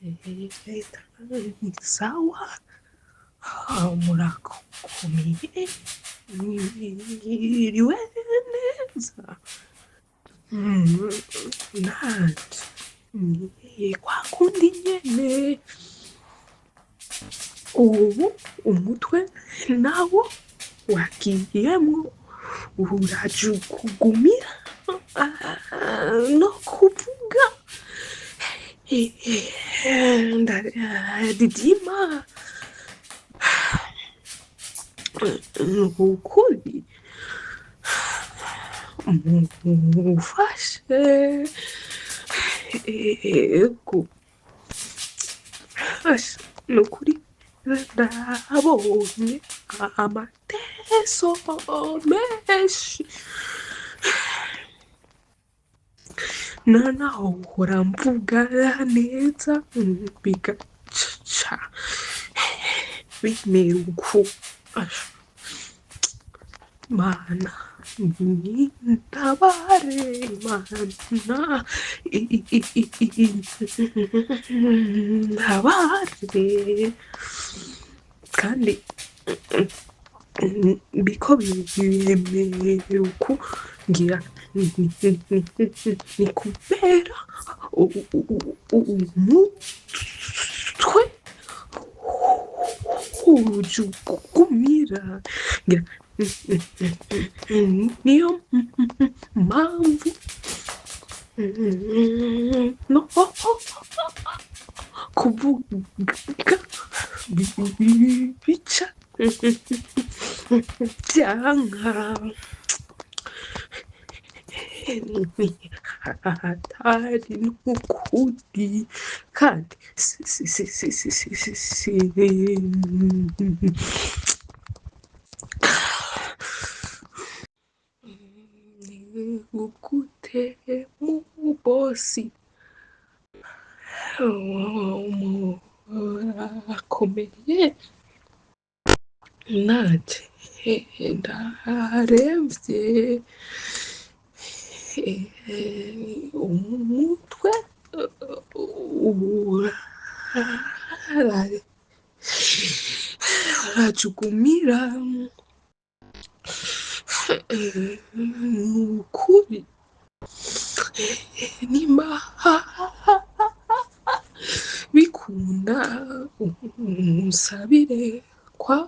Ni sawa, murakomeye, mwiriwe neza. Nanje ni kwa kundi nyene, ubu umutwe nawo wagiyemwo urajugumira no kuvuga ndadidima. Nukuri mumfashe, ego nukuri ndabonye amateso menshi, nahora mvuga neza bigaca bimera uku. Mana ntabare, Imana ntabare, kandi biriko bimera uku ngira ni kubera umutwe ujugumira, ngira niyo mpamvu no kuvuga bica vyanka. Hatari nukuri, kandi gute mu bosi murakomeye, nanje ndaremvye, umutwe urajugumira, nukuri nimba bikunda unsabire kwa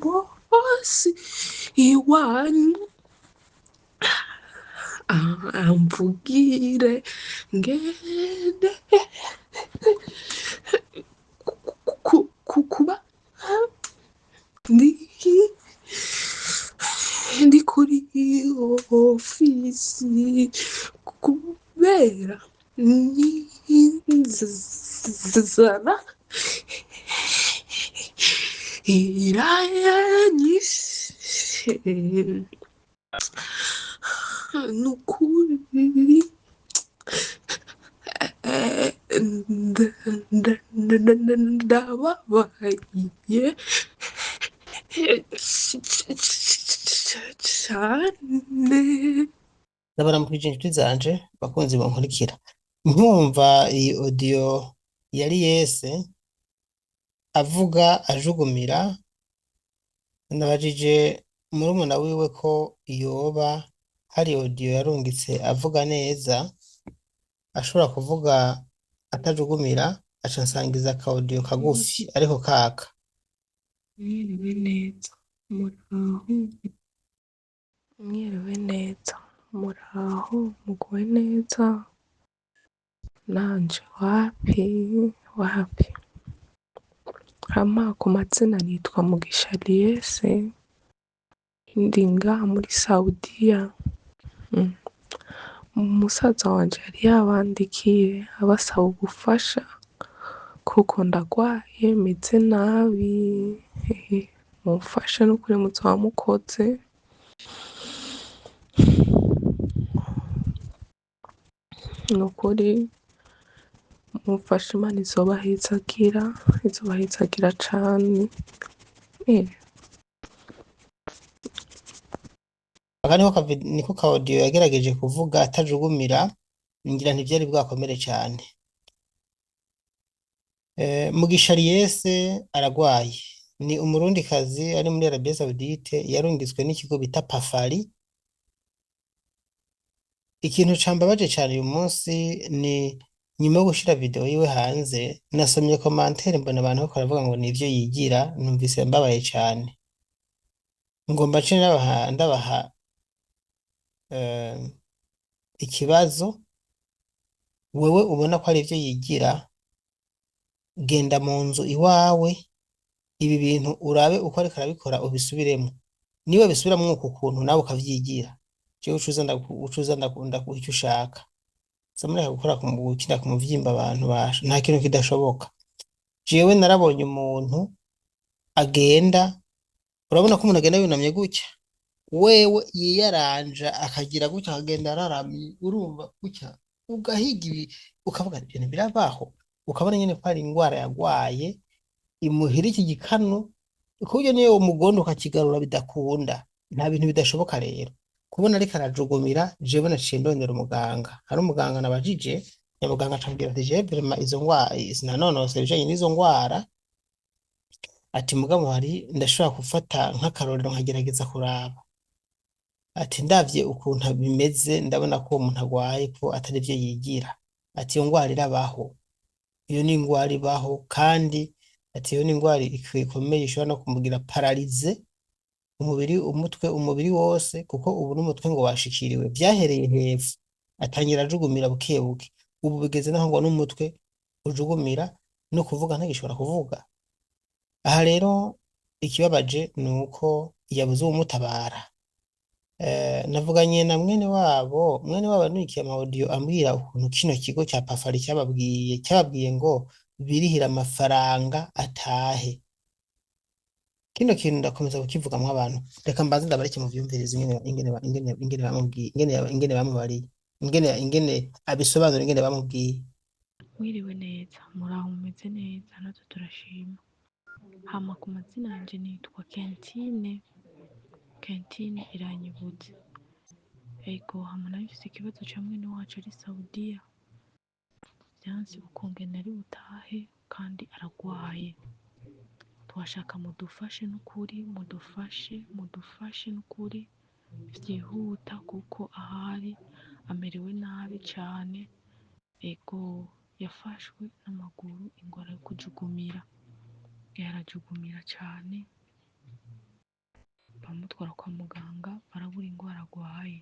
bosi iwanyu amvugire ngende kuba ndi kuri ofisi kubera n'inzara iranyishe, nukuri ndababaye cane. Ndabaramukije inshuti zanje bakunzi bankurikira, nkumva iyi audio yari yese avuga ajugumira, nabajije murumuna wiwe ko yoba hari audio yarungitse avuga neza, ashobora kuvuga atajugumira, aca ansangiza aka audio kagufi ariko kaka. Mwiriwe neza, muraho, mwiriwe neza, muraho, muguwe neza, nanje wapi wapi. Hama ku mazina nitwa Mugisha Liese, ndi ngaha muri Saudiya. Umusaza wanje yari yabandikiye abasaba ubufasha kuko ndagwaye meze nabi, mumfashe nukuri muzoba mukoze. Nukuri mumfashe, Imana izobahezagira, izobahezagira cane. Aka niko ka audio yagerageje kuvuga atajugumira, ngira ntivyari bwakomere cane. Mugisha Aliese aragwaye, ni umurundikazi ari muri Arabie Saoudite, yarungitswe n'ikigo bita Pafari. Ikintu cambabaje cane uyu munsi ni nyuma yo gushira video yiwe hanze, nasomye commentaire mbona abantu bariko baravuga ngo nivyo yigira, numvise mbabaye cane. Ngomba nce ndabaha eh, ikibazo: wewe ubona ko ari ivyo yigira, genda mu nzu iwawe, ibi bintu urabe uko ariko arabikora, ubisubiremo. Niba bisubiramwo uku kuntu nawe ukavyigira, jewe ucuza ndaguha icyo ushaka. Samureka gukora ku gukina ku muvyimba abantu basha, nta kintu kidashoboka. Jewe narabonye umuntu agenda, urabona ko umuntu agenda yunamye gutya, wewe yiyaranja akagira gutya, akagenda araramye, urumva gutya, ugahiga ibi, ukavuga ati ibintu birabaho, ukabona nyene ko hari ingwara yagwaye imuhira iki gikanu, ku buryo niyo umugonda ukakigarura bidakunda. Nta bintu bidashoboka. Rero kubona ariko arajugumira, jewe naciye ndondera umuganga. Hari umuganga nabajije, nyamuganga acambwira ati jewe vraiment izo ngwara sinanonose ibijanye n'izo ngwara, ati mugabo hari ndashobora gufata nk'akarorero nkagerageza kuraba, ati ndavye ukuntu bimeze ndabona ko uwo muntu agwaye ko atari ivyo yigira, ati iyo ngwara irabaho, iyo ni ingwara ibaho, kandi ati iyo ni ingwara ikomeye ishobora no kumugira paralysé umubiri, umutwe, umubiri wose, kuko ubu n'umutwe ngo washikiriwe. Vyahereye hepfo, atangira ajugumira buke buke, ubu bigeze naho ngo n'umutwe ujugumira, no kuvuga ntagishobora kuvuga. Aha rero ikibabaje ni uko yabuze uwumutabara. Navuganye na mwene wabo, mwene wabo yanurikiye ama audio ambwira ukuntu kino kigo cya Pafari cyababwiye ngo birihire amafaranga atahe. Kino kintu ndakomeza kukivugamwo abantu, reka mbanze ndabareke muvyumvirize ingene bamubwiye, ingene bamubariye, ingene abisobanura, ingene bamubwiye. Mwiriwe neza, muraho, mumeze neza? Natwe turashima. Hama ku mazina yanje nitwa Kentine, Kentine Iranyibutse. Ego, hama nari mfise ikibazo ca mwene wacu ari Saudiya. Vyanse ukungene ari butahe kandi aragwaye. Twashaka mudufashe n'ukuri, mudufashe, mudufashe n'ukuri vyihuta, kuko ahari amerewe nabi cane. Ego, yafashwe n'amaguru, ingwara yo kujugumira, yarajugumira cane, bamutwara kwa muganga barabura ingwara agwaye.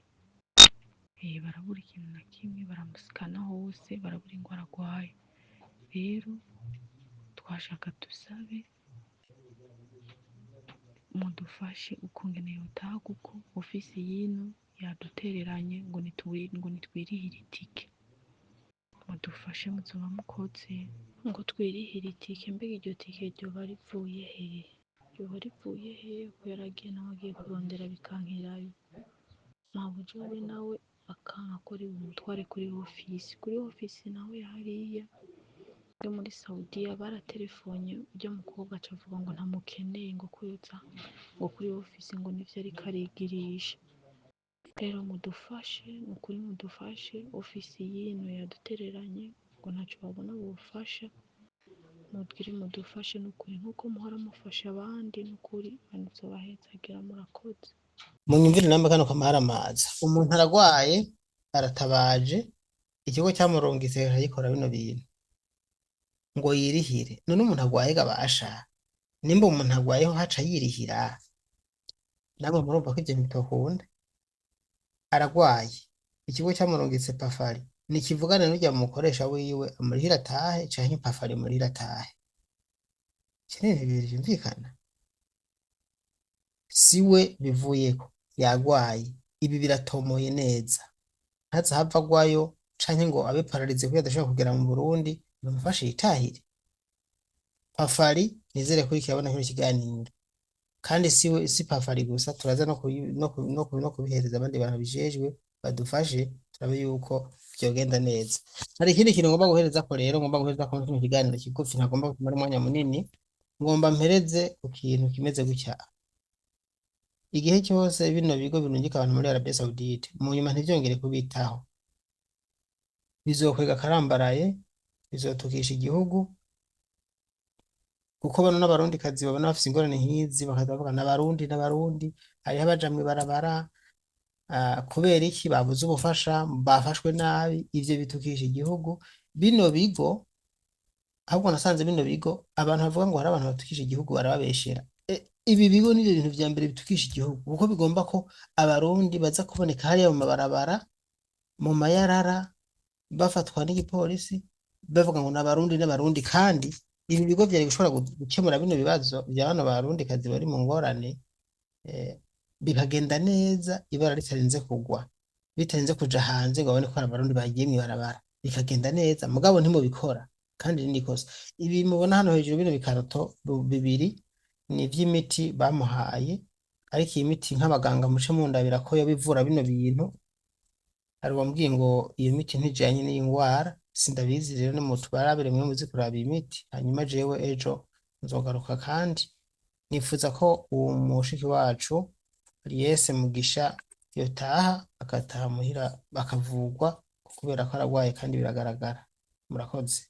Barabura ikintu na kimwe, baramusikana hose, barabura ingwara agwaye. Rero twashaka dusabe mudufashe ukungene yotaha, kuko ofisi y'ino yadutereranye ngo nitwirihire itike. Mudufashe muzoba mukoze. Ngo twirihire itike, mbega iryo tike ryoba rivuye hehe? Ryoba rivuye hehe ko yaragiye nawe agiye kurondera bikankirayo? Mabuja we nawe akanka ko ari bumutware kuri ofisi. Kuri ofisi nawe hariya yo muri Saudiya baratelefonye urya mukobwa aca avuga ngo ntamukeneye, ngo ko yoza ngo kuri ofisi, ngo nivyo ariko arigirisha. Rero mudufashe nukuri, mudufashe, ofisi y'ino yadutereranye ngo ntaco babona bofasha. Mubwire mudufashe nukuri, nkuko muhora mufasha abandi, nukuri Imana izobahezagira, murakoze. Munyumvire namwe kano kamaramaza. Umuntu aragwaye, aratabaje, ikigo cyamurungitse kiragikora bino bintu ngo yirihire. None umuntu agwaye gabasha, nimba umuntu agwayeho haca yirihira, namwe murumva ko ivyo bitokunda. Aragwaye, ikigo cyamurungitse Pafari nikivugane n'urya mukoresha wiwe amurihire atahe, canke Pafari imurihire atahe. Ivyo ni ibintu bibiri vyumvikana. Siwe bivuyeko, yagwaye, ibi biratomoye neza, ntaze ahava agwayo canke ngo abe paralysé kubera adashobora kugera mu Burundi, bamufashe yitahire. Pafari nizere ko iriko irabona kino kiganiro, kandi siwe, si Pafari gusa, turaza no kubihereza abandi bantu bijejwe badufashe turabe yuko vyogenda neza. Hari ikindi kintu ngomba guherezako rero, ngomba guherezako muri kino kiganiro kigufi, ntagomba kumara umwanya munini, ngomba mpereze ku kintu kimeze gutya. Igihe cyose bino bigo birungika abantu muri Arabie Saoudite, mu nyuma ntivyongere kubitaho, bizokwega akarambaraye, bizotukisha igihugu. Kuko bano n'abarundikazi babona bafise ingorane nk'izi bakaza bavuga n'abarundi n'abarundi, hariho abaja mw'ibarabara kubera iki babuze ubufasha, bafashwe nabi, ivyo bitukisha igihugu. Bino bigo ahubwo nasanze bino bigo abantu bavuga ngo hari abantu batukisha igihugu barababeshera. Ibi bigo nivyo bintu vya mbere bitukisha igihugu kuko bigomba ko abarundi baza kuboneka hariya mu mabarabara, mu mayarara, bafatwa n'igipolisi bavuga ngo n'abarundi n'abarundi, kandi ibi bigo vyari gushobora gukemura bino bibazo vya bano barundikazi bari mu ngorane, bikagenda neza ibara ritarinze kugwa, bitarinze kuja hanze ngo babone ko hari abarundi bagiye mw'ibarabara, bikagenda neza, mugabo ntimubikora kandi ni ikosa. Ibi mubona hano hejuru bino bikarato bibiri ni ivy'imiti bamuhaye, ariko iyi miti nk'abaganga muce mundabira ko yoba ivura bino bintu. Hari uwambwiye ngo iyo miti ntijanye n'iyi ngwara, sindabizi rero nimutubarabire mwe muzi kuraba iyi miti, hanyuma jewe ejo nzogaruka. Kandi nifuza ko uwo mushiki wacu Liese Mugisha yotaha, agataha muhira akavugwa kubera ko aragwaye kandi biragaragara. Murakoze.